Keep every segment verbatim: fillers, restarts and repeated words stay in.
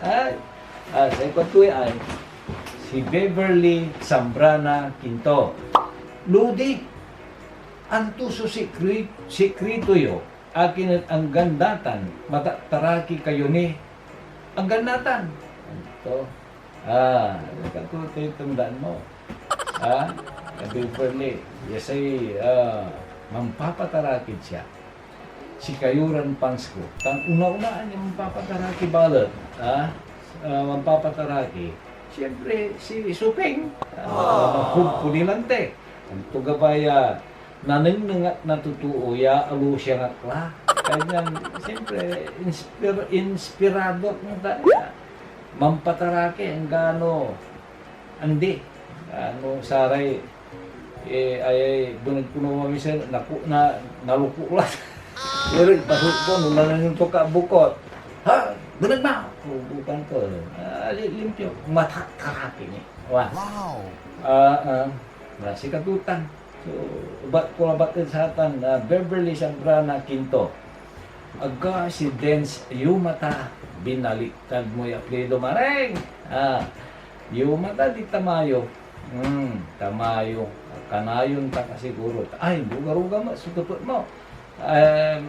Ay, ah, say kuanto ay si Beverly Zambrana Quinto. Lodi, anto so sikri-, sikrito yo? Akin et anggan natan, matataraki kayo ni? Anggan natan. Anto? Ah, anto toy tandaan mo? Ah, Beverly, ya say, ah, mampapatarakid siak. Sikayo ran fans ko. Tan una-unaan ya mampapataraki balet, ah, ah, mampapataraki. Siyempre, si Suping, ah, magkumpuni lanti. Anto gabay a nanengneng ak na totoo ya alusiang ak la. Kanian, siyempre, inspir-, inspirado ak natan ya mampataraki, anggano andi. Ano, saray, eh, ayay beneg kono mamisan, naku-, na, naloko la. Pero ipasok ko, no nanengneng to ka bukot. Ha? Beneg ma! Bubukan ko. Ah, li-, limpio. Matataraki ni. Wa. Wow! Ah, ah. Na, sikato tan. So, ebat ko labat ed satan, ah, Beverly Zambrana Quinto. Aga si Dens Yumata, binaliktad moy apelyido, Mareng! Ah, Yumata di Tamayo. Hmm, Tamayo. Kanayon ta ka siguro. Ay, lugar-lugar met so tepet mo. Em,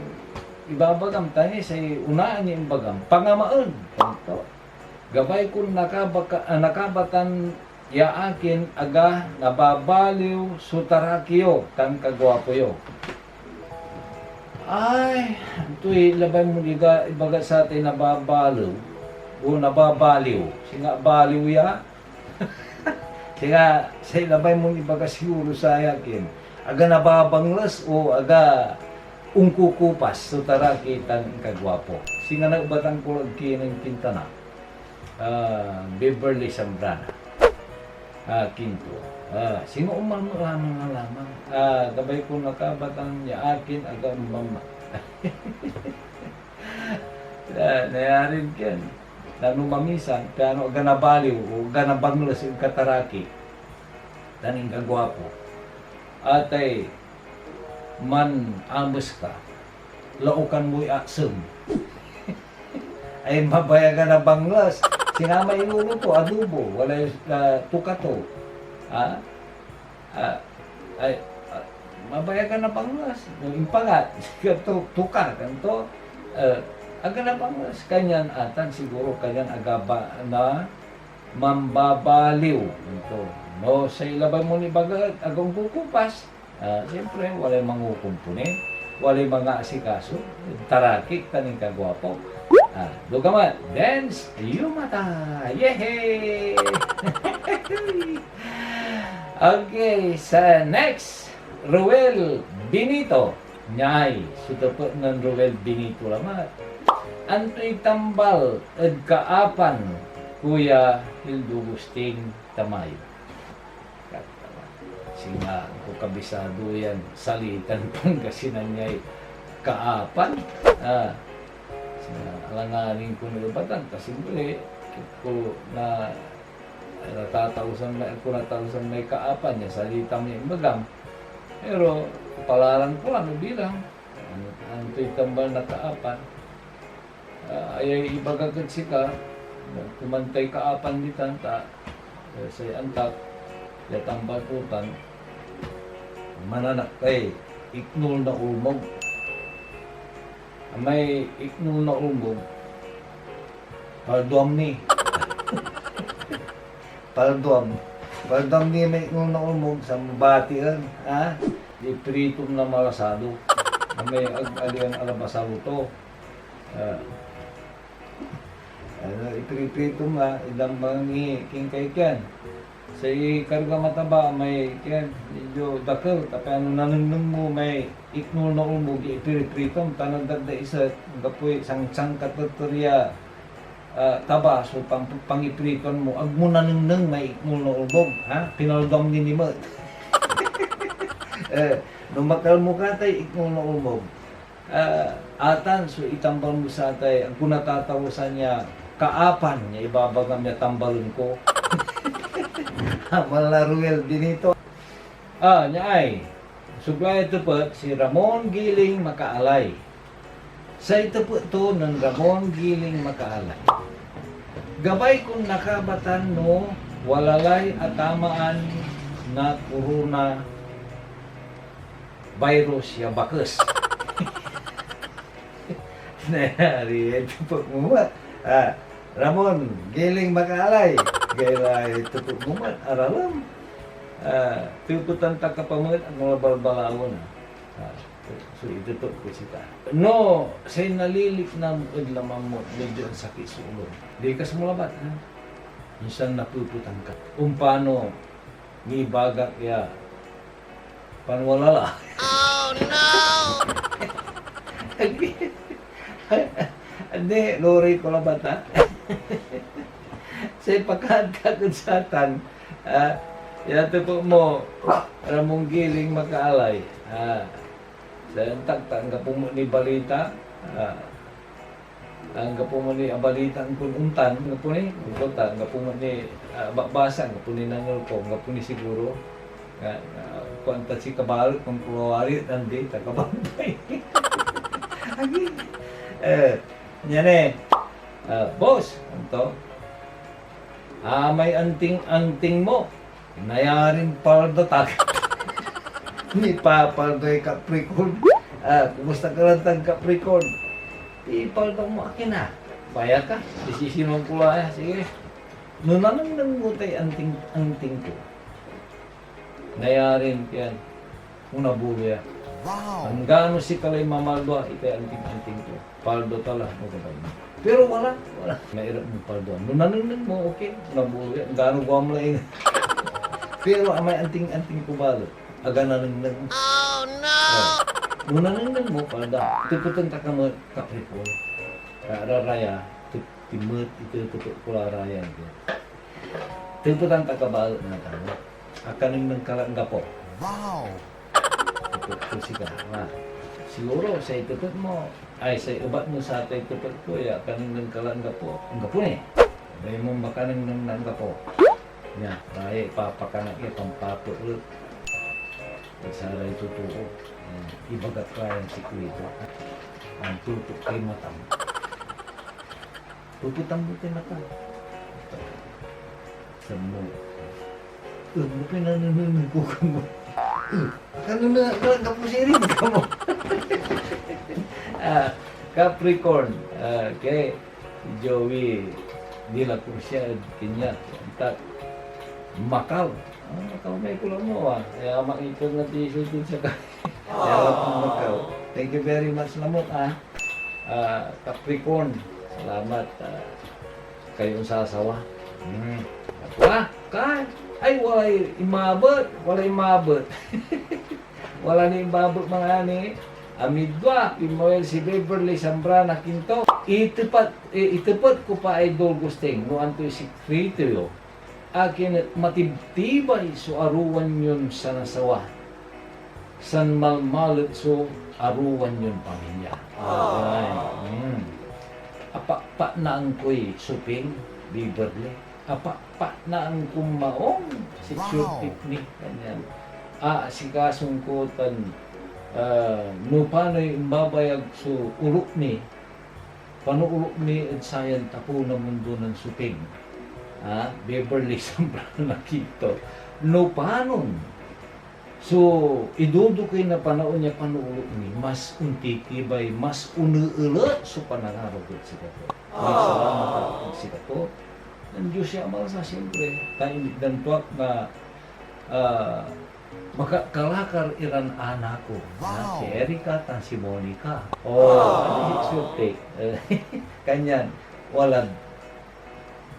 ibabagam ta ni say unaan ya imbagam, pangamaen. Kanto. Gabay kon nakabaka-, ah, nakabatan ya akin aga nababaliw so taraki yo tan kagwapo yo. Ay, antoy labay mon iga-, ibaga satay nababaliw o nababaliw? Singa baliw ya? Singa, say labay mon ibaga siguro saya akin, aga nababangles o aga onkukupas so taraki tan kagwapo. Singa naebatan ko lad kinen Quintana. Ah, Beverly Zambrana. Ah, Quinto. Ah, singa oman mo lamang a lamang. Ah, gabay kon nakabatan ya akin aga mama-, ah, nayarin ken. Nano mamisan, piano aga nabaliw o aga nabangles ed kataraki tan inkagwapo. Atay man-ames ka, laokan moy aksem. Ay, mabayagan a bangles. Singa may iluluto, adobo, walay, ah, tuka to. Ha? Ah, ay, ah, mabayagan a bangles. Impangat, tu-, tuka, kanto. Eh, aga nabangles. Kanyan atan siguro, kanyan aga ba na mambabaliw. Kanto. No, say labay mon ibaga, aga onkukupas. Ah, siyempre, walay mangukumpuni, walay mangaasikaso, tarakik tan inkagwapo. Ah, duga met, Dens Yumata! Yehey! Okay, sa next, Ruel Benito. Niay, so tepet nen Ruel Benito lamet. Antoy tambal ed kaapan, Kuya Hildo Gusting Tamayo? Singa ko kabisado yan salitan Pangasinan yay kaapan. Ah, singa alanganin ko naebatan, ta siyempre, ko na, natatalusan na, ko natatalusan may kaapan ya salita may imbagam. Pero, palaran ko la no bilang, an-, antoy tambal na kaapan. Ah, ayay ibagak ed sika, kumantay kaapan ditan, ta, eh, say antak, ya tambal ko tan, mananak kay iknol na ulmog. Amay iknol na ulmog, palduam ni. Palduam. Palduam ni may iknol na ulmog, sa mabati en, ha? Di pritom na malasado. Amay ag alian alabasalo to. Ah. Ano, ipripritom la, idambang ni king kaikian. Say karga mataba, may kian, medyo dakel, ta piano nanengneng mo may iknol na ulmog ya ipripritom, ta nagdagda iset, anggapoy sangsangkateter ya, ah, taba so pang-, pangipriton mo, agmo nanengneng may iknol na ulmog, ha? Pinalduam ni ni met. Eh, no makalmo ka tay iknol na ulmog. Ah, atan so itambal mo satay, agko natatalusan ya kaapan ya ibabagam ya tambalen ko. Amal na Ruel Benito. Ah, niay, sublay a tepet si Ramon Giling Makaalay. Say tepet to nen Ramon Giling Makaalay. Gabay kon nakabatan no wala lay atamaan na corona virus ya bakes. Nayari ya tepet mo met. Ah, Ramon, giling makaalay. Gayla ya tepet mo met, aralem. Ah, tepetan ta ka pa met, agmo la balbalawen, ah. Ah, so itepet kod sika. No say naliliknam ed laman mo, medyo ansakit so ulo. Likas mo labat, ha? Insan napepetan ka. Ompano nibagak ya panwala la. Oh, no! Andi, lorey ko labat, ha? Say pakaantak ed satan, ah, ya tepet mo, Ramon giling makaalay. Ah, say antak ta anggapo met ni balita, ah, anggapo met ni abalita kon ontan, anggapo ni, anggapo ta, anggapo met ni, ah, ba-, basa, anggapo ni nangel ko, anggapo ni siguro. Nga, ah, kuan ta si Kabal, kon kuwari, nandi, ta kabantay. Agi. Eh, nia ni. Ah, boss, anto? Amay anting-anting mo. Nayarin palda tak. Nipapalday Capricorn. Ah, kumusta ka lan tan, Capricorn? Ipalda mo akin, ah. Paya ka. Isisinon ko la, ah. Sige. No nanengneng mo tay anting-anting ko, nayarin pian onabolo ya. Wow! Anggano sika lay mamaldua itay anting-anting ko. Paldo ta la, no, gabay mo. Pero wala, wala. Mairap mo paldo. No nanengneng mo, okay. Onabolo ya. Anggano guam la ing-, pero amay anting-anting ko balet, aga nanengneng. Oh, no! Oh. No nanengneng mo, palda. Tepeten ta ka met, Capricorn. Kararaya, tep-, timet, iter, tepet ko la ra yan. Tepetan ta ka balet natan. Akanengneng ka la anggapo. Wow! Tepet ko sika, ah. Siguro, say tepet mo, ay, say ebat mo satay tepet ko, ya akanengneng ka la anggapo. Anggapo ni. May mong makanengneng na anggapo. Nia, raya ipapakanak ya pampapeklet ed saray totoo. Hmm, ibagak ra yan sikreto. Antutok kay matam. Puputang mo tay mata. Sa mo. Eh, mo pinaneneneg ko ka mo. Eh, kaneneneg ka lang, kapo sirin ka mo. Ah, Capricorn. Ah, okay. Si Joey de la Cruz ya ed Kenya. Antak. Macau. Ah, Macau may kulang mo, ah. Kaya makikita na t-shirt din sa ka-, kaya lang ang Macau. Thank you very much, Lamok, ah. Ah, Capricorn, salamat, ah, kayon sasawa. Hmm. Wala, ka, ay, walay imabet, walay imabet. Wala ni imabet, mga ani. Amidwa, pinmawil si Beverly Zambrana Quinto. Itepet, eh, itepet ko pa, Idol Gusting, no antoy sikreto yo. Akin et matibtibay so aroan yon sanasawa, san malmalet so aroan yon pamilya. Amen. Mm. Apakpaknaan koy soping, Beverly. Apakpaknaan kon maong si Wow! Sure Picnic, kanyan. Aasikason ko tan, ah, no panoy imbabayag so olok mi, panoolok mi ed sayan tapew na mundo nen soping, ah, Beverly Zambrana Quinto. No panon so idudukey na panaon ya panoolok mi, mas ontitibay, mas oneelet so panangarok ed sikato. May salamat ak ed sikato. Nen Dios ya Ama, sa siyempre, ta initdan to ak na, ah, makakalakar iran anak ko, ah, si Wow! Erica tan si Monica. Oh, Wow! Ano, it's your take. Eh, kanyan, walad,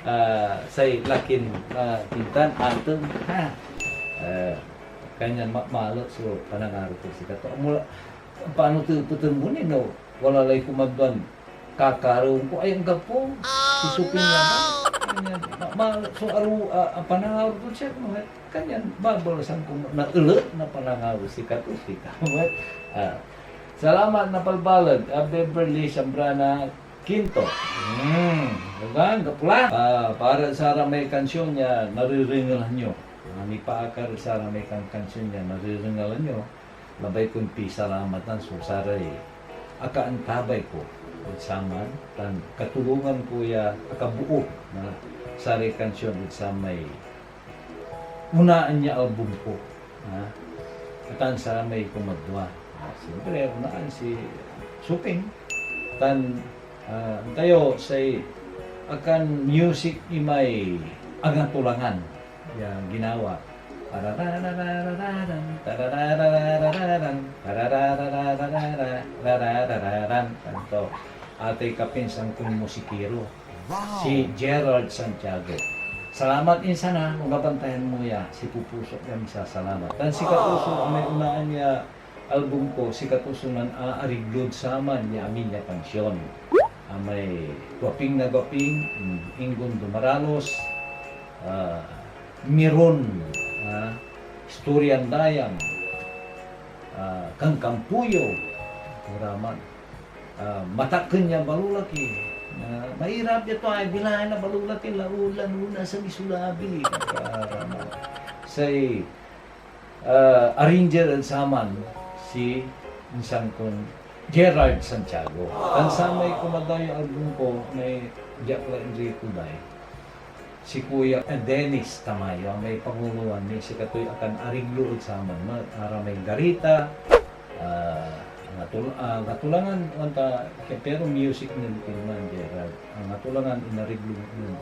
ah, say lakin, ah, pintan, atem, ha? Eh, kanyan ma-, malet so panangarok ed sikato. Mula, paano to, to, to, no? Wala lay kumadwan kakarewen ko, ay, anggapo. Si Soping laman. Kanyan, ma-, ma-, so, aro-, a, a, panangaro to siya, no? Kanyan, babalasan ko na elet na panangaro, sikato, sika. Ah, salamat na palbaleg, a Beverly Zambrana Quinto. Hmm, diba? Anggapo la. Ah, para sa may kansion ya narerengelan yo. Ah, nipaakar sa may kan-, kansion ya narerengelan yo. Labay kon pisalamatan so saray akaantabay ko, ed saman, tan katulongan ko ya akaboo na saray kansion ed samay unaan ya album ko, ha? Atan saramay kumadwa. Ah, siyempre, unaan si Suping. Tan, ah, antayo say Akan Music imay angatolangan ya ginawa. Tararararararan, tararararararan, tarararararara, rararararan. Anto, atay kapinsan kon musikero, si Gerald Santiago. Salamat, insan, ha, no nabantayan mo ya, si pupusok ya misasalamat. Tan si katuso, amay unaan ya album ko, si katuso nan aariglod saman ya amin ya kansion. Amay Guaping na Guaping, mm, Inggon Dumaralos, ah, Miron, ah, Istoryan Dayang, ah, Kangkampuyo, iraman. Ah, Matakken ya Balolaki, ah, mairap ya tua, ay bilaen na balolaki, laulan, una sa misulabi, iraman. Say, ah, arranger ed saman, si insan kon Gerald Santiago. Tan samay kumadwa ya album ko, may diak la inrikoday si Kuya, eh, Dennis Tamayo, amay panguloan ni, sikatoy akan ariglo ed saman met, aramay garita, ah, angatul-, ah, angatolangan, wanta, pero music nen Tilman Gerald, angatolangan inariglo nen,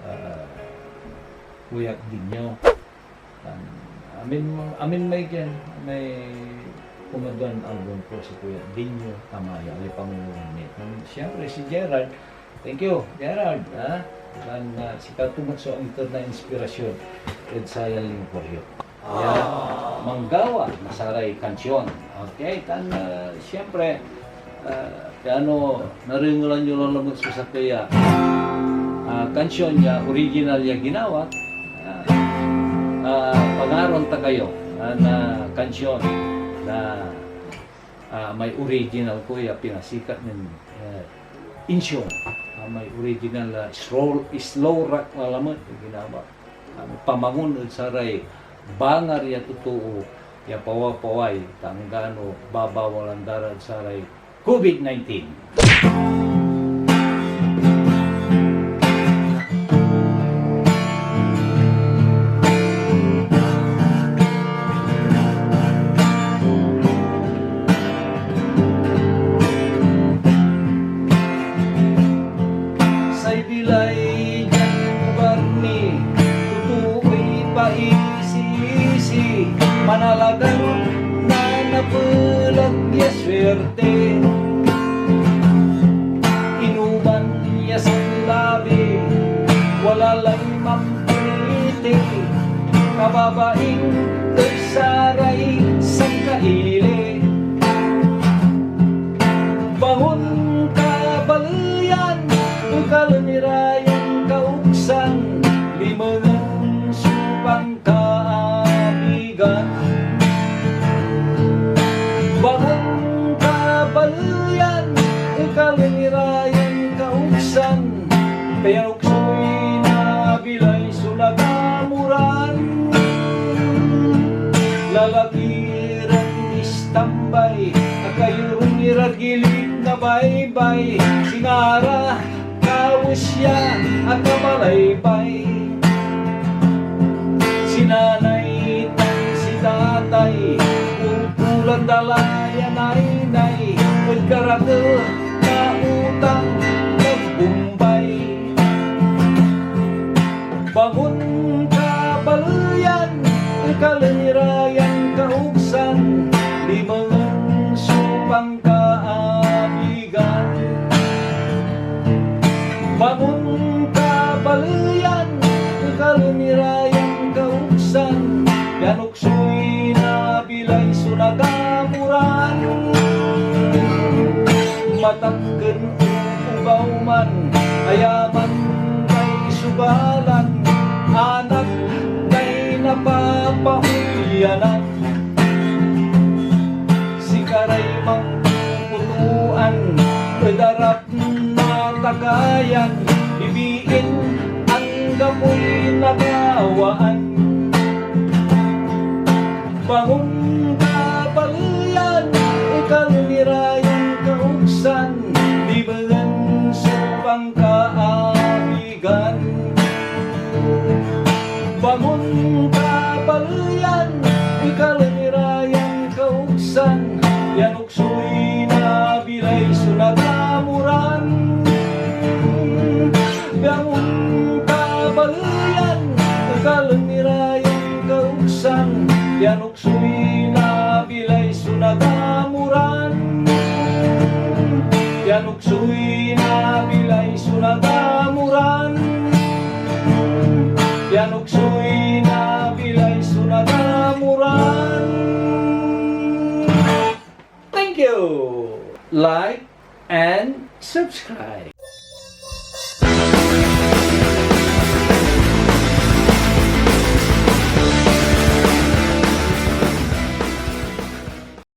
ah, Kuya Dinyo. Tan amin, amin may ken, may kumadwan album ko, si Kuya Dinyo Tamayo, amay panguloan ni. Tan siyempre, si Gerald, thank you, Gerald, ha? Tan, ah, sikato met so angiter na inspirasyon ed sayan lingkoryo ya manggawa na saray kansion. Okay? Tan, ah, siyempre, ah, piano, narengelan yo la lamet so sakey a, ah, kansion ya original ya ginawa, ah, ah, Pangaron Ta Kayo, ah, na kansion na, ah, may original ko ya pinasikat nen, eh, Insyong, ah, may original a slow, slow rock la lamet ya ginawa. Ah, pamangon ed saray bangar ya totoo ya pawawpaway, ta anggano babawalan da rad saray COVID nineteen. Say bilay diad lugar mi, totooy paisiisi, manalagar na napelag ya suerte. Inuman ya sanlabi, wala lay mampaniti, kababaing ed saray sangkaili. Bangon ka, baleyan, ekalen ira yan kaogsan, limengen so pankaabigan. Bangon ka, baleyan, ekalen ira yan kaogsan, pian oksoy nabilay so nagamuran. Lalaki ran istambay, akayorung irad gilig na baybay, singa ra kawes ya akabalaybay. Si nanay tan si tatay, pulpulan da la ya naynay ed karakel na utang na Bombay. Bangon ka, baleyan, ekalen ira yan kaogsan, limengen so pankaabigan. Bangon ka, baleyan, ekalen ira yan kaogsan, pian oksoy nabilay so nagamuran. Matakken o ogaw man, ayaman tay sugalan, anak tay napapaolyanan. Sikaray manpopotoan ed arap na takayan, bibiin anggapoy nagawaan. Bangon ka, baleyan, ekalen ira yan kaogsan, Tuksoy na bilay so nagamuran. Thank you! Like and subscribe.